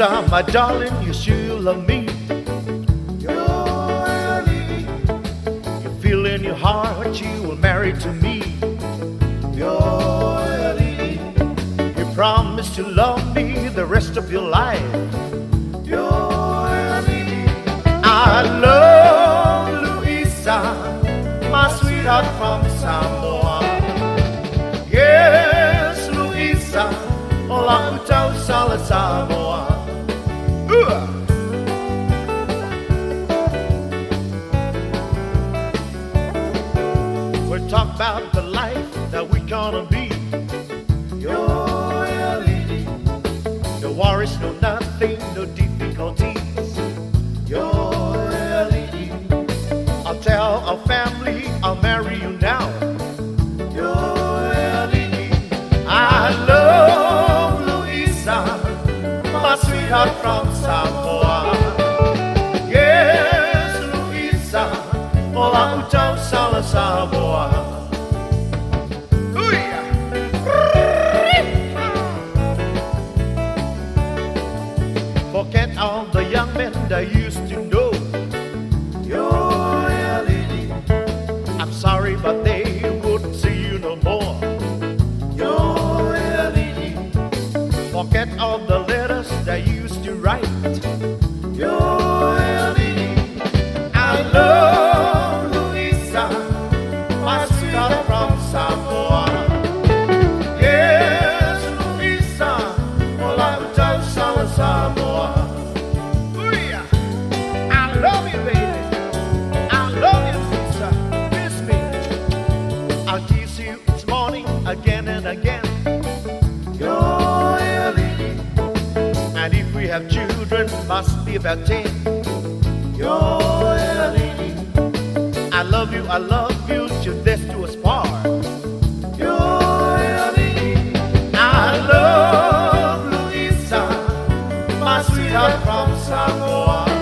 Louisa, my darling, you sure you love me. You feel in your heart you will marry to me. You promise to love me the rest of your life. I love Louisa, my sweetheart from Samoa. Yes, Louisa, o la'u tausala Samoa. Ua! We'll talk about the life that we gonna be. No worries, no nothing, no difficulties. I'll tell our family I'll marry you now. I love Louisa, my sweetheart from Samoa. Yes, Louisa, o la'u tausala Samoa. Ui! Forget all the young men that I used to know. I'm sorry, but they wouldn't see you no more. Forget all the letters that you used to write. I love Louisa, my sweetheart from Samoa. Yes, Louisa, o la'u tausala Samoa. Ui, I love you, baby. I love you, Louisa. Kiss me. I'll kiss you each morning again and again. And if we have children, must be about 10. I love you till death do us part. I love Louisa, my sweetheart from Samoa.